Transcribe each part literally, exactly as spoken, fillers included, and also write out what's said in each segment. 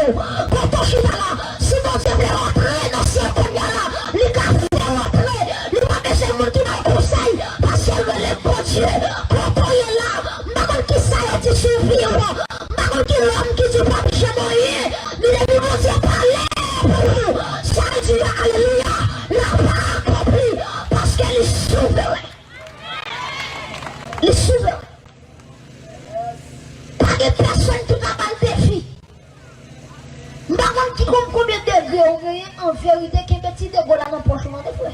Kote w chita la, si Bondye vle antre nan syèl kounye a la, li ka fè w antre. Li pa bezwen moun ki ba l konsèy, paske l rele Bondye. Kote w ye la, m pa konn kisa yo di sou vi w. M pa konn ki lòm ki di w p ap janm anyen. Men depi Bondye pale pou ou, sa l di a, alelouya, l ap akonpli, paske li souveren. Li souveren. Pa gen pèsonn ki ka ba l defi. M pa konn ki konn konbyen degre ou genyen an verite, kenbe ti degre w la nan pòch ou tande frè.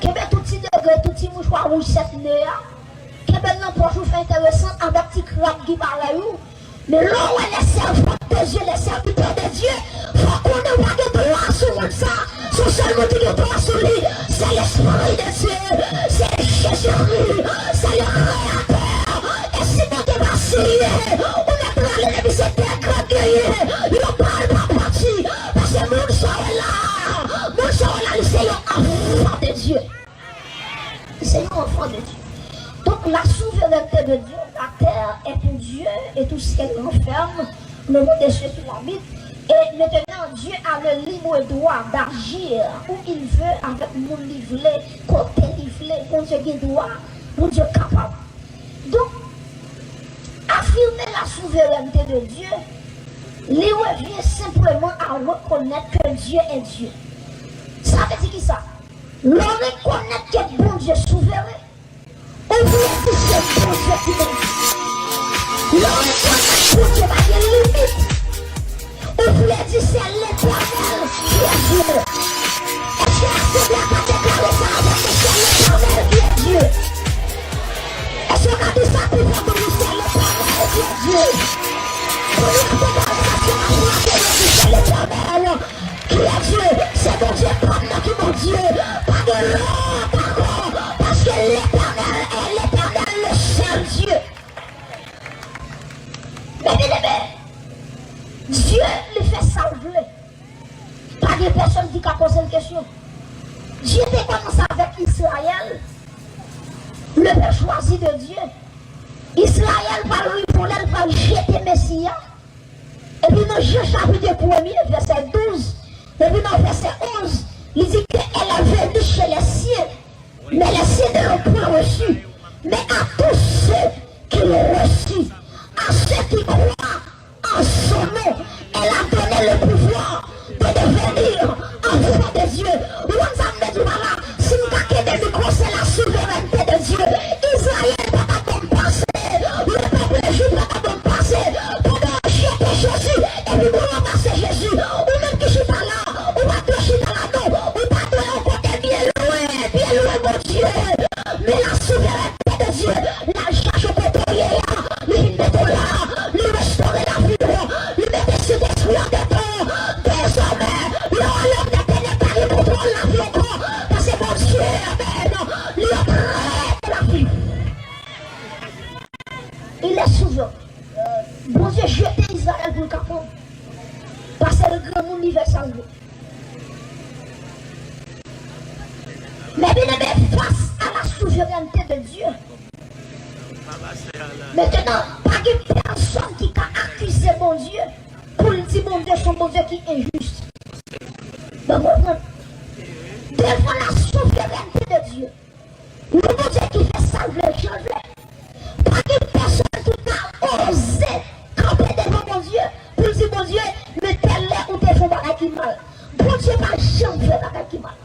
Kenbe tout ti degre, tout ti mouchwa wouj sèt ne a. Kenbe l nan pòch ou fè enteresan avèk ti krab ki parèy ou. Men lè w wè les servantes de Dieu, les serviteurs de Dieu, fò w konnen w pa gen dwa sou moun sa. Se sèl moun ki gen dwa sou li, se Lespri de Dye, se Jezikri, se le Kreyatè. E si Bondye pa siye, ou mèt prale depi se tè grèk genyen, yo pa al pa pati. Paske moun sa w wè la, moun sa w wè la, li se yon anfan de Dye. Li se yon anfan de Dye. Donc, la souveraineté de Dieu, la terre est pour Dieu et tout ce qu'elle renferme, le monde et ceux qui l'habitent. Et maintenant, Dieu a le libre droit d'agir où il veut, avec moun li vle, kote li vle. Bondye gen dwa, Bondye kapab. Donk, afime la souveraineté de Dieu, li revyen senpleman a rekonèt ke Dye est Dieu. Sa vle di kisa? Lè w rekonèt ke Bondye souveren, ou vle di se Bondye ki Bondye. Lè w rekonèt Bondye pa gen limit, ou vle di se Letènèl ki Dye. Èske asanble a ka deklare sa avè m, se Letènèl ki Dye? Èske w ka di sa pi fò pou nou, se Letènèl ki Dye? Pou nou deklare sa, se Letènèl ki Dye. Ki Dye? Se Bondye pa m nan ki Bondye. Pa gen lòt ankò. Paske Letènèl est l'Éternel, le seul Dieu. Men byeneme, Dye, li fè sa l vle. Pa gen pèsonn ki ka poze l kesyon. Dye te kòmanse avèk Izrayèl, le pèp chwazi de Dye. Izrayèl pral rive yon lè, l pral jete Mesi a. Epi nan Jan chapit premye, vèsè douz, epi nan vèsè onz, li di ke elle est venue chez les siens, mais les siens ne l'ont point reçue. Mais à tous ceux qui l'ont reçue, à ceux qui croient en son nom, elle a donné le pouvoir de devenir enfants de Dieu. Ou konn sa m vle di w pa la? Si m ta kenbe mikwo, se la souveraineté de Dieu. Izrayèl pa t ap ban m pase. Le peuple juif pa t ap ban m pase. Pandan yo jete Jezi, epi pou yo pase Jezi, ou menm ki chita la, ou pa dwe chita la non. Ou pa dwe yon kote byen lwen, byen lwen Bondye. Men la souveraineté de Dieu, l al chache w kote w ye a, li vin mete w la, li restore lavi w, li mete Sentespri an dedan w. Dezòmè, le royaume des ténèbres pa gen kontwòl lavi w ankò, paske Bondye, amèn, li antre nan lavi w. Il est souverain. Bondye jete Izrayèl pou l kapab. Paske l granmoun, li fè sa l vle. Men byeneme, face à la souveraineté de Dieu, mentnan, pa gen pèsonn ki ka akize Bondye pou l di Bondye se yon Bondye ki enjis. Bon, konprann. Devan la souveraineté de Dieu, yon Bondye ki fè sa l vle, jan l vle. Pa gen pèsonn ki ka oze kanpe devan Bondye pou l di, Bondye, men tèl lè ou te fè yon bagay ki mal. Bondye pa janm fè bagay ki mal.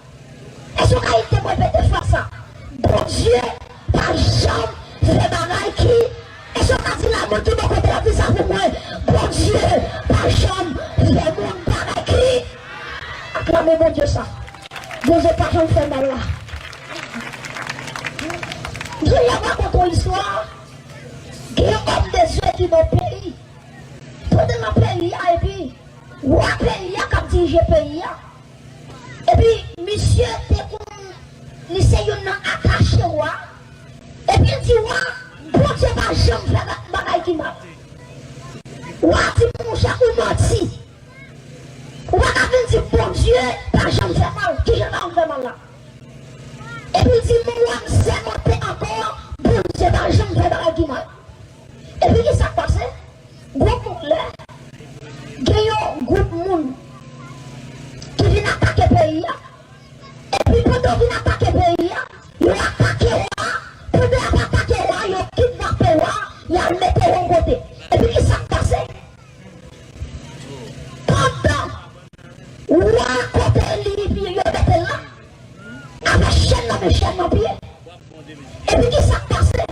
Èske w ka ede mwen repete fraz sa? Bondye pa janm fè bagay ki Èske w ka di la, moun ki bò kote w ap di sa pou mwen? Bondye pa janm fè moun bagay ki. Aklame Bondye sa. Bondye pa janm fè mal la. Gen yon rakonte yon istwa. Gen yon òm de Dye ki nan peyi. Pandan nan peyi a, epi wa peyi a k ap dirije peyi a. Epi misye te konn, li se youn nan atache wa. Epi l di wa, Bondye pa janm fè ba-, bagay ki mal. Wa di, monchè, ou manti. Ou pa ka vin di Bondye pa janm fè mal. Kijan l pa janm fè mal la? Epi l di, men wa m sèmante ankò, Bondye pa janm fè bagay ki mal. Epi kisa k pase? Gon bout lè, gen yon gwoup moun ki vin atake peyi a. Epi pandan yo vin atake peyi a, yo atake wa a. Pandan y ap atake wa a, yo kidnape wa a, y al mete yon kote. Epi ki sa k pase? Pandan wa a kote li, yo mete l la, avèk chèn nan men, chèn nan pye. Epi ki sa k pase?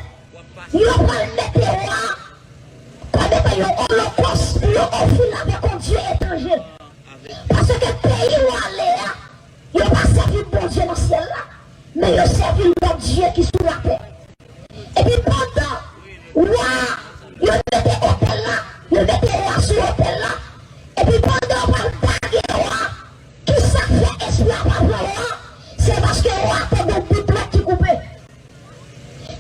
Yo pral mete wa a kòm etan yon olokòs pou yo ofri l avèk yon dye etranje. Paske peyi wa a ale a, yo pa sèvi Bondye nan syèl la, men yo sèvi lòt dye ki sou latè. Epi pandan wa a, yo mete otèl la, yo mete wa a sou otèl la, epi pandan yo pral dage wa a, ki sa k fè espri a pa pran wa a? Se paske wa a te gen yon bout dwèt ki koupe.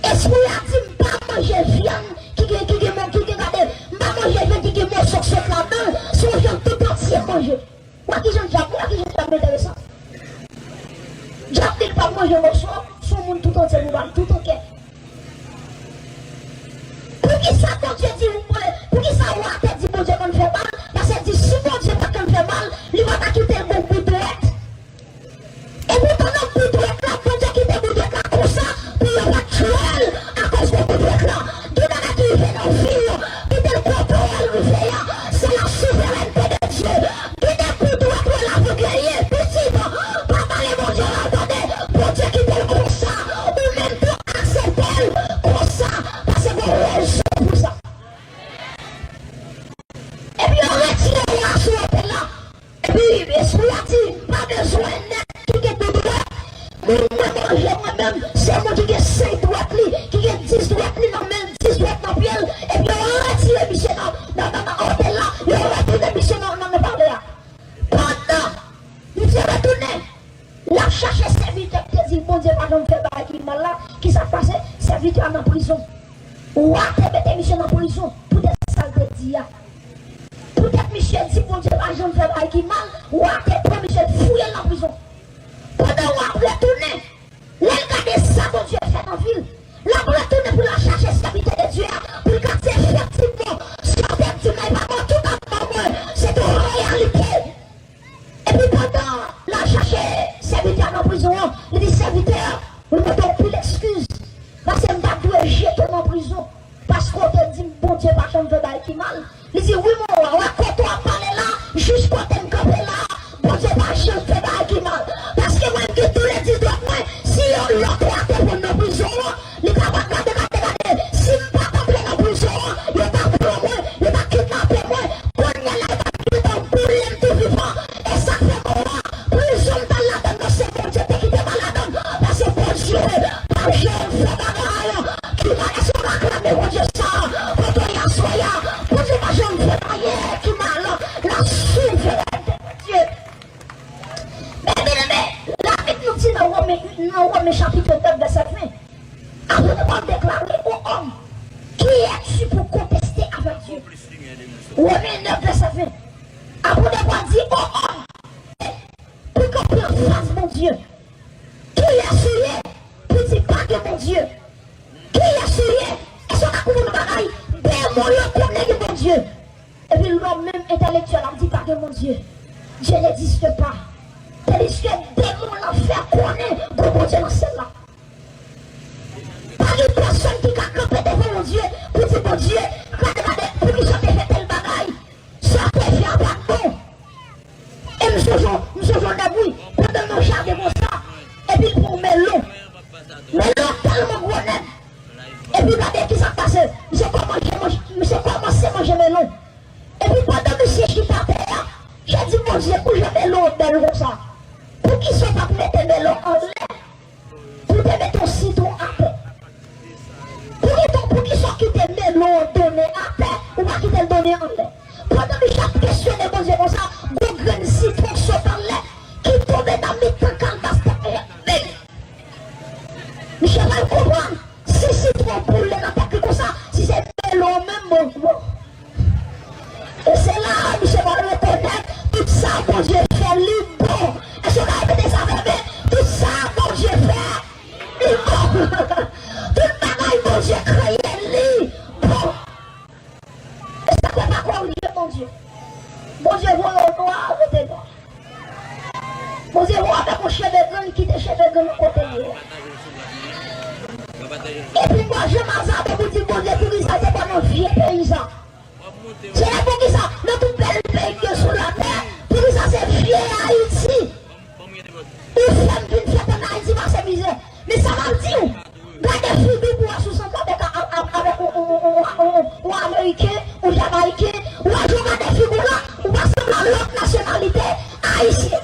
Espri a di, "M pa manje vyann ki gen, ki gen, ki gen, gade, m pa manje vyann ki gen moso k sot ladan l, se yon vyann tout antye m manje." Wè kijan dyab, wè kijan dyab enteresan. Dyab di l p ap manje moso, se yon moun tout antye pou ba l, tout antye. Poukisa Bondye di, poukisa wa a te di Bondye konn fè mal? Paske di si Bondye pa t konn fè mal, li pa ta kite l gon bout dwèt. Epi pandan bout dwèt la, Bondye kite bout dwèt la konsa pou yo pa t tchwe l akoz de bout dwèt la. Gen bagay ki rive nan vi w, kite l kote w rive a, se la souverènte de Dye. Kite bout dwèt ou lavanglye, pitit, pa pale Bondye mal, tande, Bondye kite l konsa, ou menm tou aksepte l konsa, paske gon rezon pou sa. Epi yo retire wa a sou otèl la. Epi espri a di, "M pa bezwen nèg ki gen bout dwèt. Mwen, mwen manje mwen menm, se moun ki gen senk dwèt li, ki gen dis dwèt li nan men l, dis dwèt nan pye l." Epi yo retire misye nan, nan, nan, nan otèl la, yo retounen misye nan, nan, nan palè a. Pandan misye retounen, l ap chache sèvitè ki te di l Bondye pa janm fè bagay ki mal la, ki sa k pase? Sèvitè a nan prizon. Wa a te mete misye nan prizon poutèt sa l te di a. Poutèt misye di Bondye pa janm fè bagay ki mal, wa a te pran misye, l fouye l nan prizon. Pandan wa a ap retounen, lè l gade sa Bondye fè nan vi l, l ap retounen pou l al chache sèvitè de Dye a, pou l ka di efektivman, sa w te di m nan, e pa manti w t ap ban mwen, se te yon reyalite. Epi pandan l al chache sèvitè a nan prizon an, li di, "Sèvitè, wi, mwen ba w anpil eskiz, paske m pa t dwe jete w nan prizon, paske w te di m Bondye pa janm fè bagay ki mal." Li di, "Wi, mon wa, wè kote w ap pale la, jis kote m kanpe la, Bondye pa janm fè bagay ki mal. Paske mwen, m gen toulède dwèt mwen, si yon lòt wa te pran m nan prizon an, li ta pral gade, gade, gade, si m pa t antre nan prizon an, yo ta pran mwen, yo ta kidnape mwen, kounye a la, yo ta gentan boule m tou vivan." E sa k fè mwen wè, prizon m t al ladan nan, se Bondye te kite m al ladan, paske Bondye pa janm fè bagay ki mal. Èske w ka aklame Bondye sa, kote w ye aswè a? Bondye pa janm fè bagay ki mal, la souverènte de Dye. Men, byeneme, Labib nou di nan Women, nan Women chapit nèf, vèsè ven, apot Pòl deklare, "Ô homme, qui es-tu pour contester avec Dieu?" Women nèf, vèsè ven. Apot Pòl di, "Ô homme, pou kanpe anfas Bondye, kiyès ou ye pou di pa gen Bondye? Kiyès ou ye?" Èske w ka konprann yon bagay? Demon yo konnen gen Bondye. Epi lòm menm entèlektyèl ap di pa gen Bondye. Dieu n'existe pas. Tandiske demon lanfè konnen gon Bondye nan syèl la. Pa gen pèsonn ki ka kanpe devan Bondye pou di, "Bondye, gade, gade, poukisa w te fè tèl bagay? Sa w te fè a pa t bon." E m sonje, m sonje yon nèg, wi, pandan l nan jaden konsa, epi l pran yon melon. Melon an tèlman gwo nèt. Epi gade ki sa k pase. Misye kòmanse manje, misye kòmanse manje melon. Epi pandan misye chita atè a, misye di, "Bondye, pou jan melon an bèl konsa, poukisa w pa t mete melon anlè pou w te mete yon sitwon atè? Poukisa, poukisa w kite melon an do Bondye voye w nwa, rete nwa. Bondye voye w avèk yon cheve grenn, kite cheve grenn nan kote l ye. Epi m pa janm azade pou di Bondye, poukisa se pa nan vye peyi sa? Se la poukisa nan tout bèl peyi ki gen sou latè, poukisa se vye Ayiti? Ou fè m vin fèt ann Ayiti pase mizè. Men sa m ap di w, gade figi w pou w wè si w sanble avèk, a- a- avèk yon, yon, yon, yon, yon, yon Ameriken, yon Jamayiken, w a jan w gade figi w la, ou pa sanble a lòt nasyonalite, Ayisyen.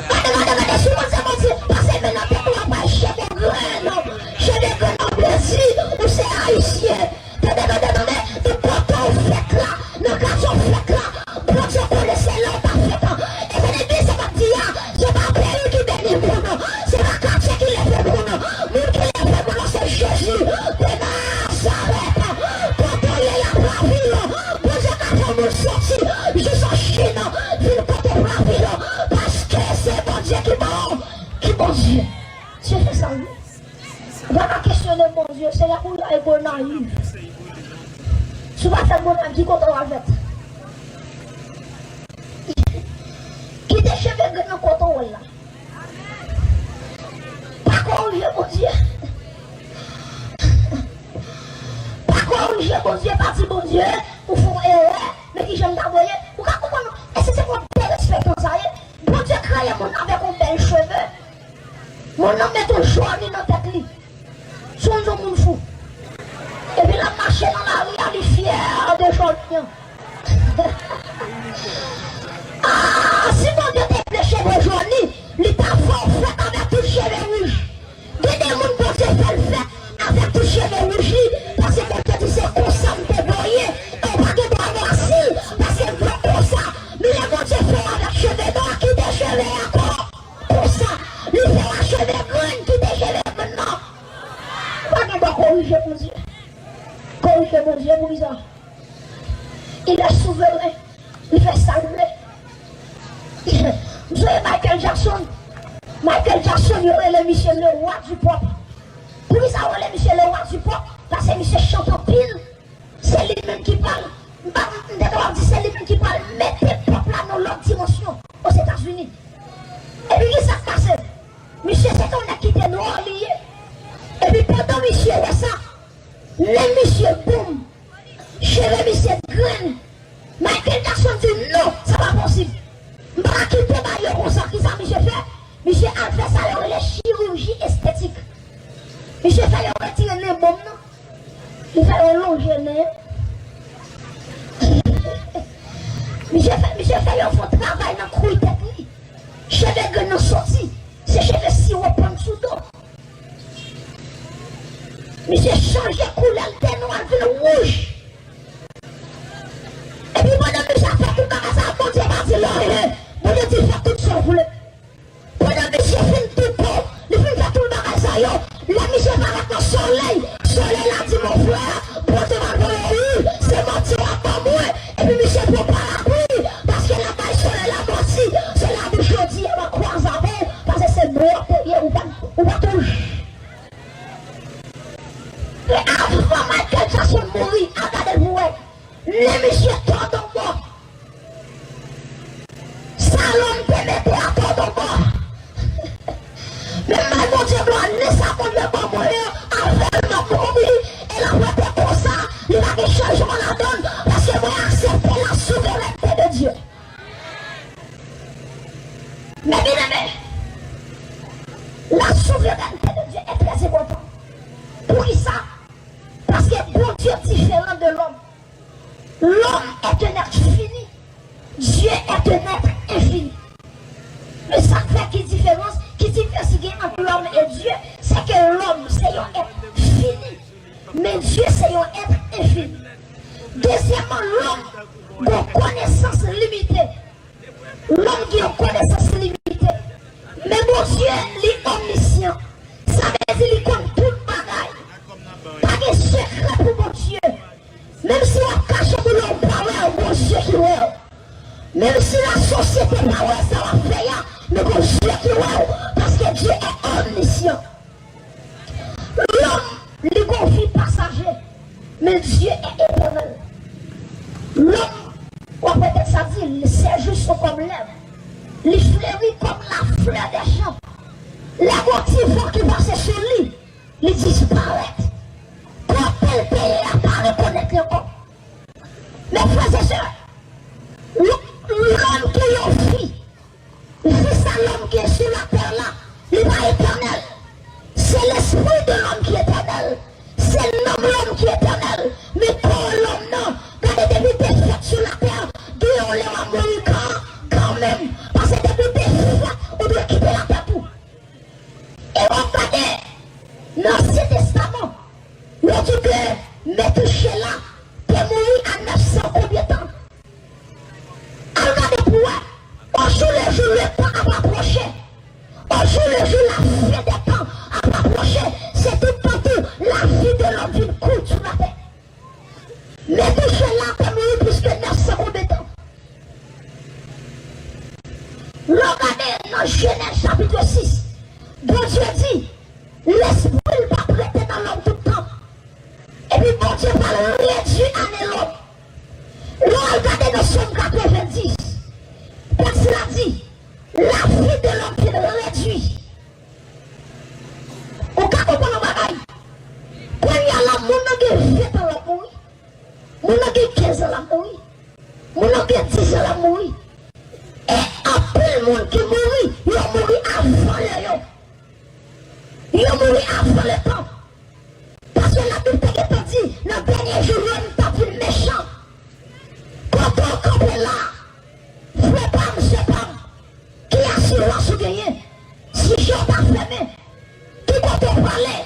Gade, gade, gade, si w konn se Bondye, pase men nan tèt ou, w ap bay cheve grenn, cheve grenn an plezi, ou se Ayisyen. Tande, tande, tande, nan kote w fèt la, nan katye w fèt la, Bondye konnen se la w ta fèt. E se legliz sa m ap di a, se pa peyi ki beni pou nou, se pa katye ki leve pou nou. Moun ki leve pou nou se Jezi de Nazarèt. Kote w ye, y ap ravi w. Bondye ka fè moun soti jis an Chin, vin kote w ravi w, paske se Bondye ki bon, ki Bondye. Dye fè sa l vle. Ou pa ka kesyone Bondye, Senyè, pou yon Gonayiv. Si w pa fè Gonayiv, ki kote w al fèt? Kite cheve grenn nan kote w la. Pa korije Bondye. Pa korije Bondye, pa di Bondye, ou fè yon erè, men ki jan m ta voye. Ou ka konprann, e si se yon derespektan sa ye? Bondye kreye moun avèk yon bèl cheve. Moun nan met yon jòni nan tèt li. Sonje yon moun fou. Epi l ap mache nan lari a, li fyè de jòni an. Ah, si Bondye te vle cheve jòni, li ta fè w fèt avèk tout cheve wouj. Gen de moun Bondye fè l fèt avèk tout cheve wouj li, paske Bondye di se konsa m te voye, e w pa gen dwa vwasi l, paske m fè konsa. Men lè Bondye fè w avèk cheve nwa, kite cheve ankò. Konsa, li fè w a cheve grenn, kite cheve grenn nan. Ou pa gen dwa korije Bondye. Korije Bondye, poukisa? Il est souverain. Li fè sa l vle. M sonje Michael Jackson. Michael Jackson, yo rele misye le roi du pop. Poukisa yo rele misye le roi du pop? Paske misye chante anpil. Se li menm ki pral, m pa, m te kapab di se li menm ki pral mete pop la nan lòt dimansyon Ozetazini. Epi ki sa k pase? Misye se te yon nèg ki te nwa li ye. Epi pandan misye wè sa, nen misye boum, cheve misye grenn. Michael Jackson di non, sa pa posib. M pa ka kite bagay yo konsa. Kisa misye fè? Misye al fè sa yo rele chirurji estetik. Misye fè yo retire nen boum nan. Li fè yo lonje nen. Misye fè, misye fè yo fè yon travay nan kwi tèt li. Cheve grenn nan soti. Se cheve siwo pann sou do. Misye chanje koulè, l te nwa, l vin wouj. Epi pandan misye ap fè tout bagay sa, Bondye pa di l anyen. Bondye di fè tout sa w vle. Pandan misye fin toupe w, li fin fè tout bagay sa yo, lè misye parèt nan solèy, solèy la di, mon frè, Bondye pa voye w, se manti w ap ban mwen. Epi misye pran parapli, paske l ap bay solèy la manti. Solèy la di, jodi a m ap kwaze avè w, paske se nwa w te ye, ou pa, ou pa t wouj. E avan Michael Jackson mouri, al gade l pou wè. Nen misye tòdonbò. Salòm te mete a tòdonbò. Men m bay Bondye glwa, nen sa Bondye ban mwen an, avè l m ap mouri, e l ap rete konsa, li pa gen chanjman ladan l, paske mwen aksepte la souverènte de Dye. Mes bien-aimés, la souveraineté de Dieu est très importante. Poukisa? Paske Bondye diferan de lòm. Lòm est un être fini. Dieu est un être infini. Men sa k fè ki diferans, ki diferans ki gen ant lòm e Dye, se ke lòm se yon èt fini, men Dye se yon èt enfini. Dezyèmman, lòm gen yon konesans limite. Lòm gen yon konesans limite. Men Bondye, li omnisyan. Sa vle di li konn tout bagay. Pa gen sekrè pou Bondye. Menm si w ap kache pou lè w pa wè w, gon zye ki wè w. Menm si lasosyete pa wè sa w ap fè a, men gon zye ki wè w, paske Dye est omniscient. Lòm, li gon vi pasaje, men Dye est éternel. Lòm, il séjoue sous comme l'herbe. Li fleri kòm la fleur des champs. Lè gon ti van ki pase sou li, li disparèt. Kote l te ye a pa rekonèt li ankò. Mes frères et sœurs, l-, lòm ki yon vi, vi sa lòm ki sou latè la, li pa etènèl. Se lespri de lòm ki etènèl. Se nanm lòm ki etènèl. Men kò lòm nan, gade depi w te fèt sou latè, gen yon lè w ap mouri kan, kanmenm. Paske depi w te fèt, ou dwe kite latè tou. E w ap gade nan Ansyen Testaman, yo di ke Metouchela te mouri a nèf san konbyen tan. Al gade pou wè. Au jour le jour, le temps ap apwoche. Au jour le jour, la fin des temps ap apwoche. Se tout tan tou lavi de lòm vin kout sou latè. Metouchela te mouri plis ke nèf san konbyen tan. Lè w gade nan Jenèz chapit sis, Bondye di, lespri l p ap rete nan lòm tout tan. Epi Bondye pral redui ane lòm. Lè w al gade nan Sòm katrevendis, tèks la di, la vie de l'homme vin redui. Ou ka konprann yon bagay? Kounye a la, moun nan gen ven tan l ap mouri. Moun nan gen kenz an l ap mouri. Moun nan gen dis an l ap mouri. E anpil moun ki mouri, yo mouri avan lè yo. Yo mouri avan letan. Paske Labib te gentan di, nan dènye jou yo, m t ap vin mechan. Kote w kanpe la, frè pa m, sè pa m, ki asirans ou genyen? Si je w pa fèmen, ki kote w prale?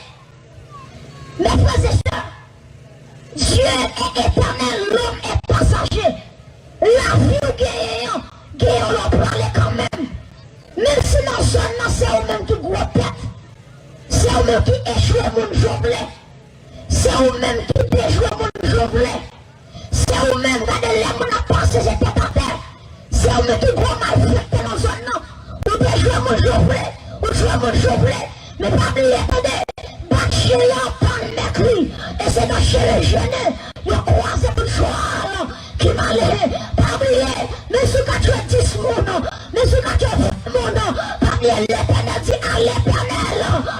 Mes frères et sœurs, Dieu est éternel, l'homme est passager. Lavi w genyen an, gen yon lè w prale kanmenm. Menm si nan zòn nan se ou menm ki gwo tèt, se ou menm ki echwe moun jan w vle, se ou menm ki dejwe moun jan w vle, se ou menm, gade lè moun ap pase se tèt atè, se ou menm ki gwo malfektè nan zòn nan, ou dejwe moun jan w vle, ou jwe moun jan w vle, men pa bliye, tande, bat je yo, tann nèk li, e se nan je le jeune, yo kwaze tout chwal ki male. Pa bliye, men si w ka tchwe dis moun, men si w ka tchwe ven moun, pa bliye, Letènèl di, à l'Éternel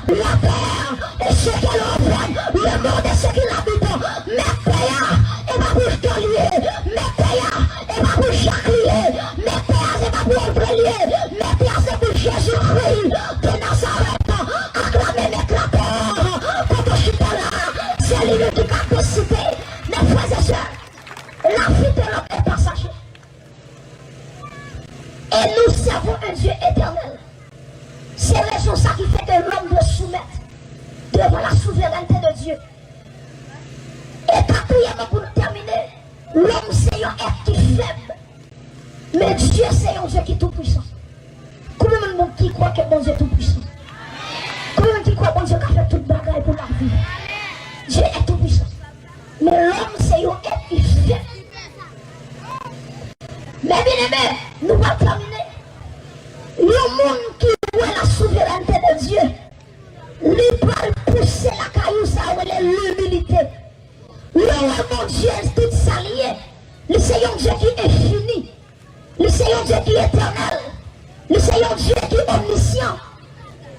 la terre et ce qu'elle renferme, le monde et ce qu'il habite. Mèt tè a, e pa pou Jan li ye, mèt tè a, e pa pou Jak li ye, mèt tè a, se pa pou André li ye, mèt tè a, se pou Jezikri de Nazarèt. Aklame mèt latè, kote w chita la, se li menm ki ka deside. Mes frères et sœurs, la vie de l'homme est passagère. Et nous servons un Dieu éternel. Se rezon sa ki fè ke lòm dwe soumèt devan la souveraineté de Dieu. E katriyèmman, pou nou tèmine, lòm se yon èt ki fèb, men Dye se yon Dye ki toupwisan. Konbyen moun ki kwè ke Bondye toupwisan? Konbyen moun ki kwè Bondye ka fè tout bagay pou lavi? Dieu est tout puissant. Men lòm se yon èt ki fèb. Men byeneme, nou pral tèmine. Yon moun ki wè la souveraineté de Dieu, li pral pouse lakay ou sa yo rele limilite. Lè w wè Bondye, tout sa li ye, li se yon Dye ki enfini. Li se yon Dye ki etènèl. Li se yon Dye ki omnisyan.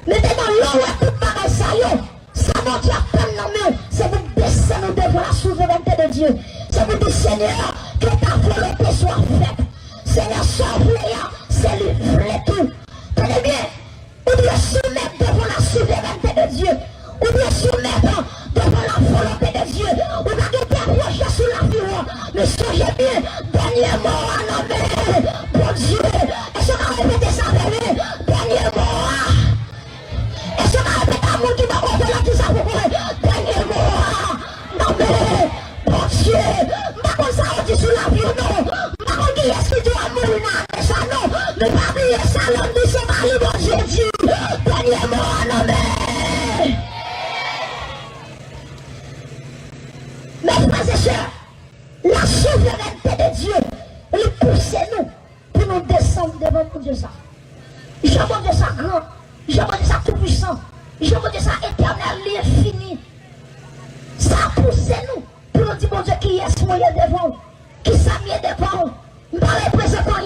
Mentnan, lè w wè tout bagay sa yo, sa Bondye ap tann nan men w, se pou w desann ou devan la souveraineté de Dieu. Se pou w di, Senyè, que ta volonté soit faite. Senyè, sa w vle a, se li vle tou. Tande byen, ou dwe soumèt devan la souveraineté de Dieu. Ou dwe soumèt devan la volonté de Dieu. Ou pa gen de pwojè sou lavi w, men sonje byen, dènye mo a nan men Bondye. Èske w ka repete sa avè m? Dènye mo a. Èske w ka repete a moun ki bò kote w la, di sa pou mwen? Dènye mo a nan men Bondye. M pa konn sa yo di sou lavi w non. M pa konn kiyès ki di w ap mouri nan ane sa non. Men pa bliye sa lòm di se pa li Bondye di. Dènye mo a nan men. Mes frères et sœurs, la souveraineté de Dieu, li pouse nou pou nou desann devan Bondye sa. Jan Bondye sa gran, jan Bondye sa toupwisan, jan Bondye sa etènèl, li enfini. Sa pouse nou pou nou di, Bondye, kiyès mwen ye devan w? Kisa m ye devan w? M pa reprezantan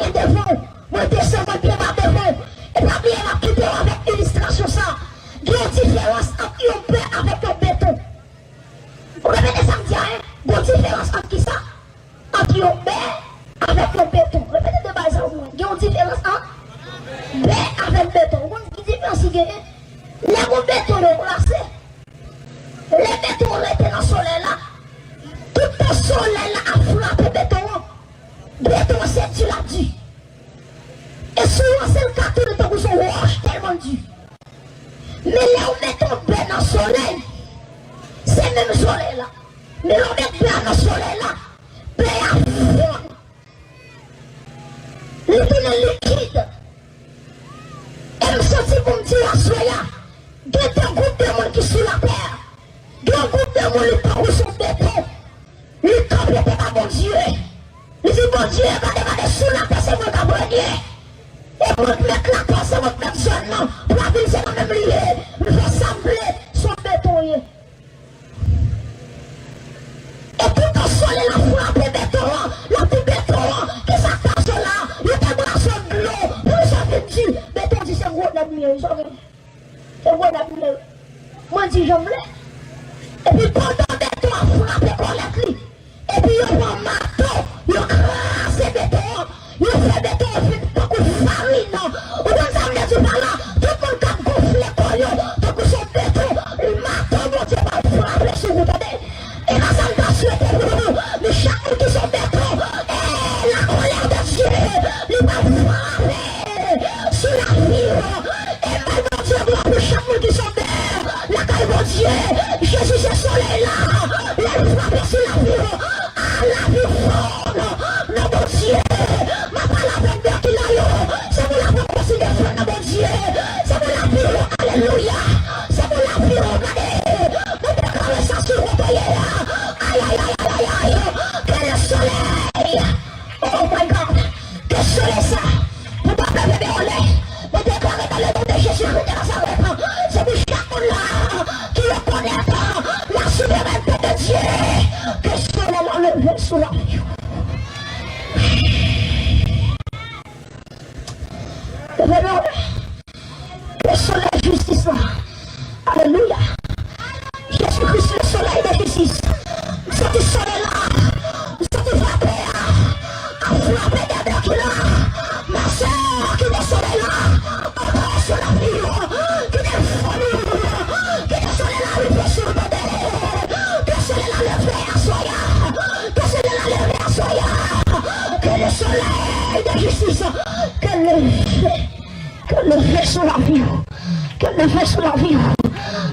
konn diferans ant bè avèk beton? Ou konn ki diferans ki genyen? Lè gon beton yo plase, lè beton an rete nan solèy la, toutan solèy la ap frape beton an, beton an se di l ap di. E sou yon sèl kat li tankou se yon wòch tèlman l di. Men lè w met yon bè nan solèy, se menm solèy la. Men lè w met bè a nan solèy la, bè a fonn. Li tounen likid. E m santi pou m di w aswè a, gen de gwoup de moun ki sou latè. Gen yon gwoup de moun li tankou se yon beton. Li kanpe devan Bondye. Li di, Bondye, gade, gade, sou latè se mwen k ap renye. E mwen k mèt latè, se mwen k mèt zòn nan. Lavil se nan men m li ye. M fè sa m vle, se yon beton ye. E toutan solèy la frape beton an, l ap di beton an, kisa k pase la? Yo te brase dlo, poukisa w vin di? Beton di se gwo nèg m ye, wi, sa w gen. Se gwo nèg m ye. Mwen di jan m vle. Epi pandan beton an frape kòlèt li, epi yo pran mato, yo kraze beton an, yo fè beton an vin tankou farin. Ou konn sa m vle di w pa la? Tout moun k ap gonfle kò yo tankou se yon beton, mato Bondye pral frape sou ou, tande. E pa sa m ta swete pou nou, men chak moun ki se yon beton, e, la colère de Dieu, li pral frape sou lavi w. E bay Bondye glwa pou chak moun ki se yon bè lakay Bondye. Jezi se solèy la. Lè l frape sou lavi w, a, lavi w fonn nan Bondye. M ap pale avèk bè ki la yo. Se pou lavi w kontinye fonn nan Bondye. Se pou lavi w, alelouya. Se pou lavi w, gade. Mwen deklare sa sou kote w ye a. Ay, ay, ay, ay, ay, ay. Que le soleil, oh my God, ke solèy sa pou pa pleve deolè. Mwen deklare dans le nom de Jésus-Christ de Nazareth, se pou chak moun la ki rekonèt la souveraineté de Dieu, ke solèy la leve sou lavi w. Leve deolè. Ke solèy jistis la. Alelouya. Jezi Kris, le soleil de justice. M santi solèy la. M santi frape a. Ap frape dèyè bè ki la. Ma sè, kite solèy la antre sou lavi w. Kite fanmi w. Kite solèy la rive sou w, tande. Ke solèy la leve aswè a. Ke solèy la leve aswè a. Que le soleil de justice. Ke leve. Ke l leve sou lavi w. Ke l leve sou lavi w.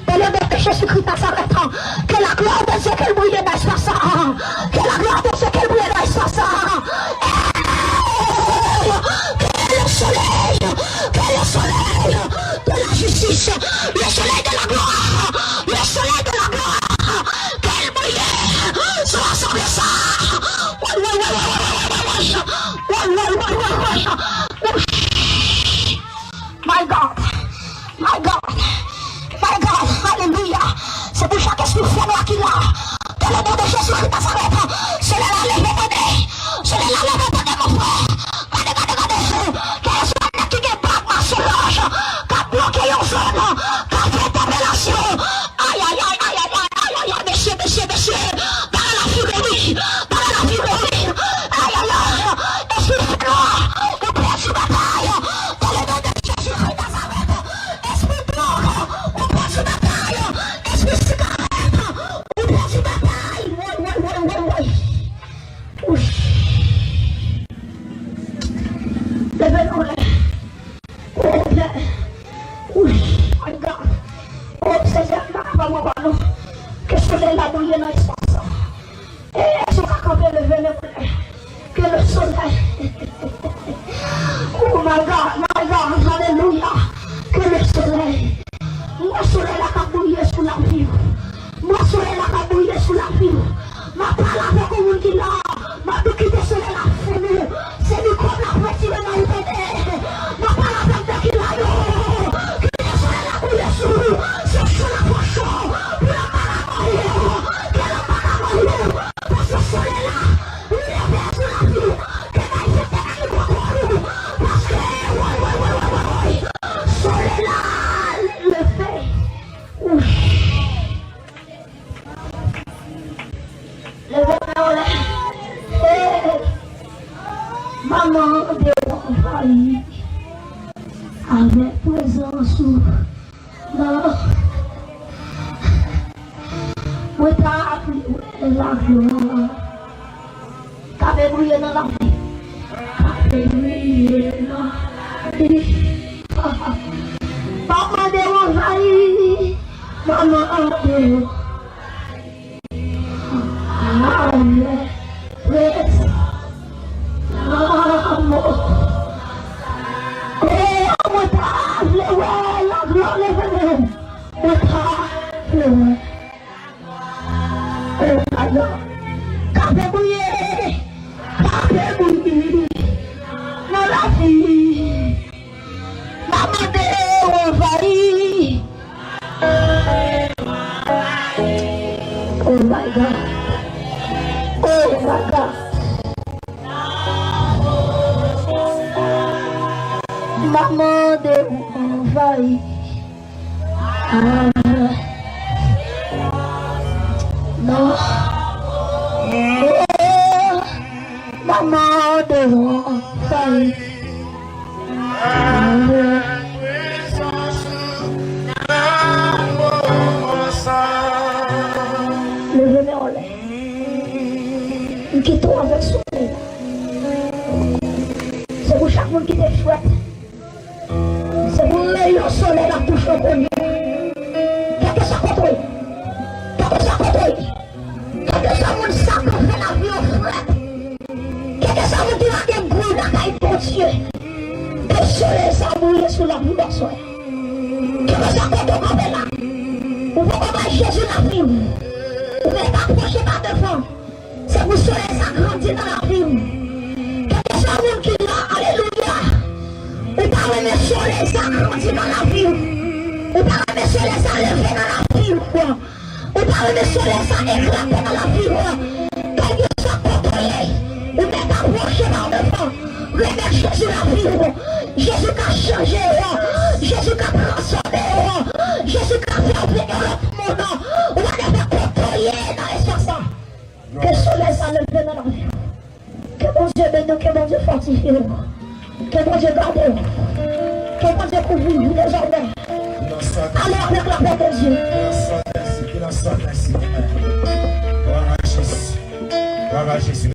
Dans le nom de Jésus-Christ Nazareth, que la gloire de Dieu, ke l briye nan espas sa. Que la gloire de Dieu, ke l briye nan espas sa. Que le soleil, que le soleil de la justice, le soleil de la gloire, le soleil de la gloire, ke l briye sou asanble sa. Woy, woy, woy. My God, my God, my God, alelouya. Se pou chak espri fè nwa ki la. Dans le nom de Jésus-Christ Nazareth, solèy la leve, tande. Solèy la leve, tande, mon frè. Gade, gade, gade. Kèleskwa nèg ki gen blag masonlaj k ap bloke yon zòn, k ap fè entèpelasyon. Ay, ay, ay, mesye, mesye, mesye. Gade lafimen wi. Gade lafimen wi. Ay, ay, ay. Espri fè nwa, ou pèdi batay. Dans le nom de Jésus-Christ Nazareth. Espri dwòg, ou pèdi batay. Espri sigarèt, ou pèdi batay. Woy, woy, woy, woy, woy. Woy. Leve nou, lè. Oh, Pè. Woy, my God. Oh, Senyè, m pa ka pa mwen pa nou. Ke solèy la briye nan espas sa. E si w ka kanpe, leve men w. Que le soleil. Oh my God, my God, alelouya. Que le soleil. M wè solèy la k ap briye sou lavi w. M wè solèy la k ap briye sou lavi w. M ap pale avèk yon moun ki la. M ap di kite solèy la fini. Se mikwòb la pwotire nan ou, tande. Mande w anvayi avèk prezans ou. Non. Mwen ta vle wè laglwa. K ap briye nan lavi. K ap briye nan lavi. Mwen mande w anvayi. Mwen mande w. Amèn. Prezans. Lanmou. E mwen ta vle wè laglwa leve men. Mwen ta vle wè. E laglwa. K ap briye. K ap briye. Nan lavi. M a mande w anvayi. Oh my God. Oh my God. M a mande w anvayi. Amèn. Non. Oh. Mama de Rafael. Leve men w anlè. M kite w avèk solèy la. Se pou chak moun ki te frèt. Se pou reyon solèy la touche w kounye a. Kèlkeswa kote w ye. Kèlkeswa kote w ye. Kèlkeswa moun sa k fè lavi w frèt. Kèlkeswa moun ki pa gen gou lakay Bondye. Ke solèy sa brile sou lavi w aswè. Kèlkeswa kote w kanpe la. Ou poko bay Jezi lavi w. Ou mèt apwoche pa devan. Se pou solèy sa grandi nan lavi w. Kèlkeswa moun ki la, alelouya. Ou pa renmen solèy sa grandi nan lavi w. Ou pa renmen solèy sa leve nan lavi w. Ou pa renmen solèy sa eklate nan lavi w. Kèlkeswa kote w ye, ou mèt apwoche pa devan. Remèt Jezi lavi w. Jezi ka chanje w. Jezi ka transfòme w. Jezi ka fè w vin yon lòt moun. Ou pa gen fè kote w ye nan espas sa. Ke solèy sa leve nan lavi w. Ke Bondye beni w, ke Bondye fòtifye w. Ke Bondye gade w. Ke Bondye kouvri w dezòmè. Ale avèk lapè de Dye. Glwa a Jezi.